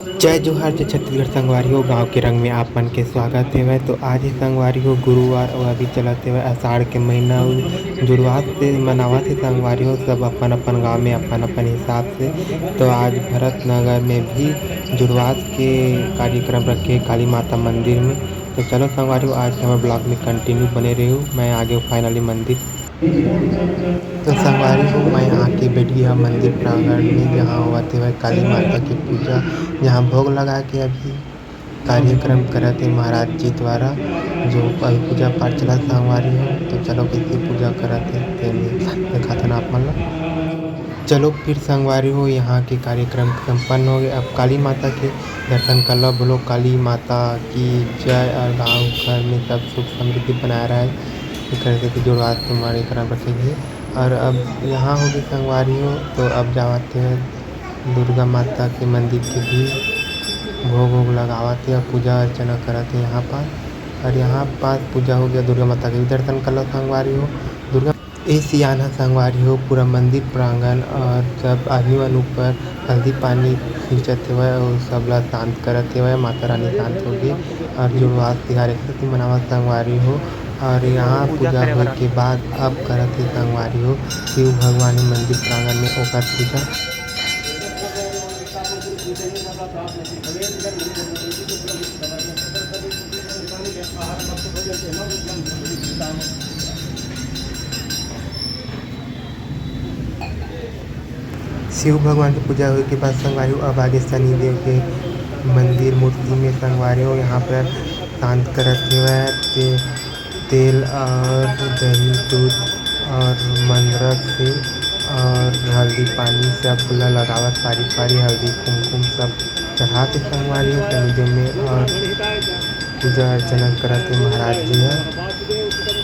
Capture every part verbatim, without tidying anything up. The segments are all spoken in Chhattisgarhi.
जय जोहार, जय छत्तीसगढ़ संगवारी हो, गाँव के रंग में आप मन के स्वागत हेवय। तो आज ही संगवारी हो गुरुवार अउ अभी चलत हेवय आषाढ़ के महीना अउ जुड़वास से मनावत हे संगवारी हो सब अपन अपन गाँव में अपन अपन हिसाब से। तो आज भरत नगर में भी जुड़वास के कार्यक्रम रखे काली माता मंदिर में। तो चलो संगवारी हो, आज के हमर ब्लॉग में कंटिन्यू बने रहियो। मैं आगे फाइनली मंदिर। तो संगवारी हो, मैं आके बैठ गया मंदिर प्रांगण में, जहाँ होवत हेवय काली माता के पूजा, जहाँ भोग लगा के अभी कार्यक्रम करत हे महाराज जी द्वारा, जो अभी पूजा पाठ चलत संगवारी हो। तो चलो कैसे पूजा करत हे तेन दिखाथन आप मन ला। चलो फिर संगवारी हो, यहाँ के कार्यक्रम संपन्न हो गए। अब काली माता के दर्शन कर लो, बोलो काली माता की जय। और गाँव घर में सब सुख समृद्धि बनाए रहे, एकर सेती जुड़वास के मारे करम रखे गे। और अब यहाँ होगे संगवारी हो, तो अब जावत हे दुर्गा माता के मंदिर के भी भोग वोग लगावत हे और पूजा अर्चना करत हे यहाँ पास। और यहाँ पास पूजा हो गया, दुर्गा माता के भी दर्शन कर लो संगवारी हो। दुर्गा ए सियान ह संगवारी हो, पूरा मंदिर प्रांगण और सब आदमी मन ऊपर हल्दी पानी खींचत हेवय और सबला शांत करत हेवय। माता रानी शांत होगे और जुड़वास तिहार एक साथ मनावत संगवारी हो। और यहाँ पूजा होए के बाद अब करत हे संगवारी हो शिव भगवान मंदिर प्रांगण में ओकर पूजा। शिव भगवान के पूजा होए के बाद संगवारी हो, अब आगे शनि देव के मंदिर मूर्ति में संगवारी हो, यहाँ पर शांत करत हेवय ते तेल और दही, दूध और मंद्रक से और हल्दी पानी सब ला लगावत, पारी पारी हल्दी कुमकुम सब चढ़ात हे संगवारी हो शनि देव में। और पूजा अर्चना करत हे महाराज जी ह।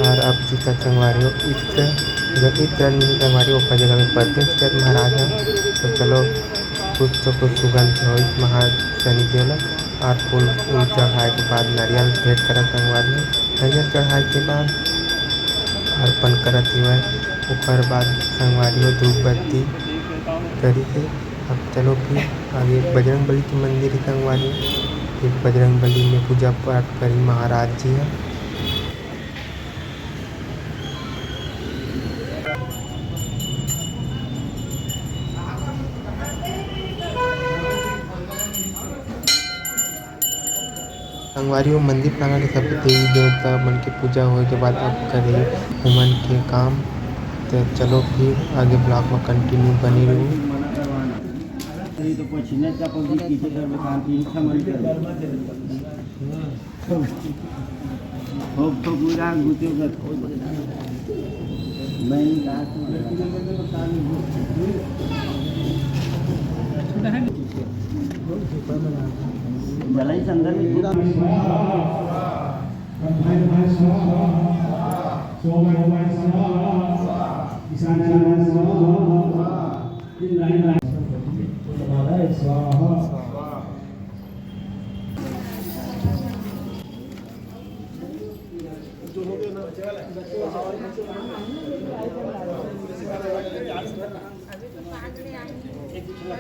और अब जी का संगवारी हो इत्र, जब इत्र नहीं संगवारी हो, ओकर जगह में परफ्यूम छिटत महाराज ह। तो चलो कुछ तो कुछ सुगंध होई महाराज शनि देव ला। और फूल फूल चढ़ाए के बाद नारियल भेंट करत संगवारी हो, नारियल चढ़ाए के बाद अर्पण करत हेवय। ओकर बाद संगवारी हो धूप बत्ती करी के अब चलो फिर आगे बजरंग बली के मंदिर हे संगवारी, फिर बजरंग बली में पूजा पाठ करी महाराज जी ह। संगवारी हो, मंदिर प्रांगण के सब्बो देवी देवता मन के पूजा होए के बाद अब करही उमन के काम। त चलो फिर आगे ब्लॉग म कंटिन्यू बने रहू।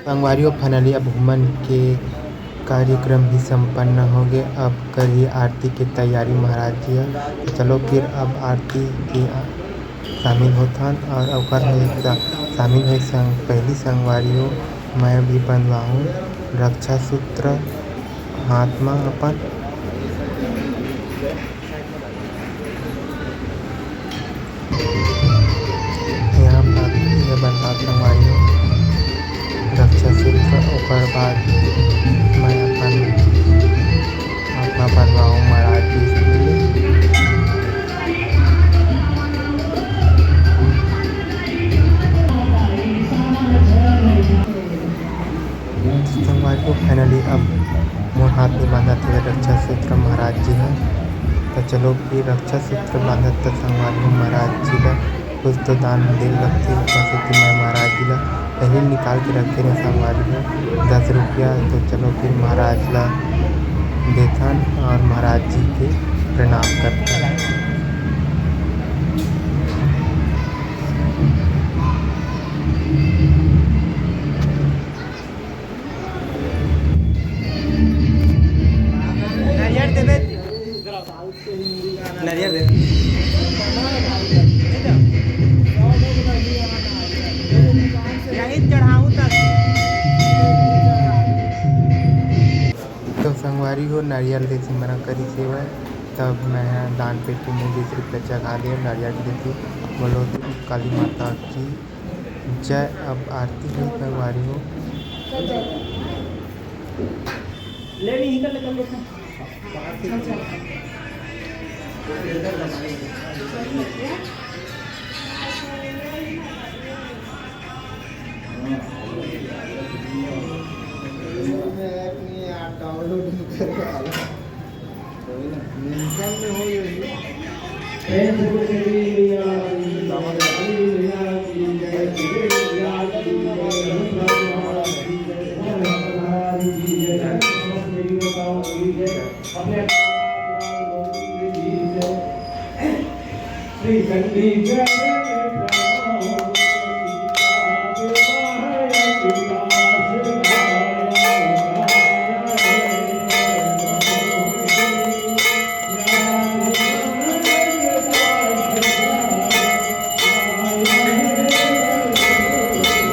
संगवारी हो, finally अब हुमन के कार्यक्रम भी संपन्न हो गए। अब करही आरती के तैयारी महाराज जी ह। तो चलो फिर अब आरती के शामिल होथन और ओकर में सा-, शामिल होए संग, पहली संगवारी हो, मैं भी बंधवाहूँ रक्षा सूत्र हाथ म अपन। यहाँ पर ये बंधा संगवारी हो रक्षा सूत्र, ओकर बाद मैं अपन आत्मा बंधवाहूँ महाराज जी से। संगवारी हो, finally अब मोर हाथ में बांधत हे रक्षा सूत्र महाराज जी ह। त चलो फिर रक्षा सूत्र बांधत त संगवारी हो महाराज जी ल कुछ तो दान दे लगथे, ओकर सेती मैं महाराज जी ल पहले निकाल के रखे रहे संगवारी हो दस रुपया। तो चलो फिर महाराज ल देथन और महाराज जी के प्रणाम करथन। नरियर दे। यही चढ़ाऊ तक। तो संगवारी हो, नरियर दे से मना करी सेवा, तब मैं ह दान पेटी में जैसे कच्चा खा दे नरियर दे से। बोलो काली माता की जय। अब आरती हुई संगवारी हो। ले नहीं, इधर निकल लेते हैं।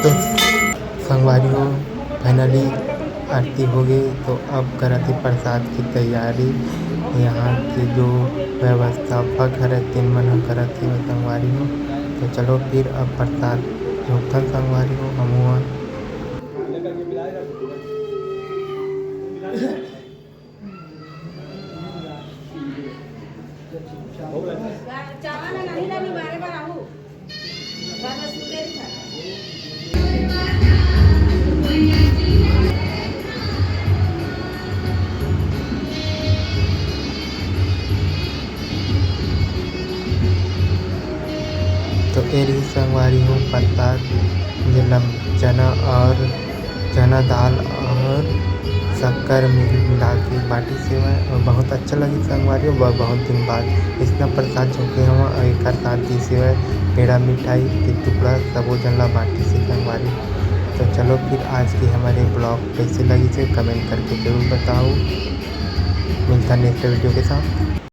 तो संगवारी हो, finally आरती हो गई, तो अब करत हे प्रसाद की तैयारी। यहाँ की जो व्यवस्थापक हरे, तेन मन ह करत हे संगवारी हो। तो चलो फिर अब प्रसाद झोंकथन संगवारी हो, हमू ह। चावल नहीं लानी बारे बार आहू। तो ए रही संगवारी हो प्रसाद, जेला चना और चना दाल और शक्कर मिला के बांटिस हेवय और बहुत अच्छा लगिस संगवारी हो। ब-, बहुत दिन बाद अइसना प्रसाद झोंके हवं और एकर साथ दिस हेवय पेड़ा, मिठाई के टुकड़ा, सबो झन ला बांटिस हे संगवारी। तो चलो फिर आज के हमर vlog कइसे लगिस हे comment करके जरूर बताओ। मिलथन next video के साथ।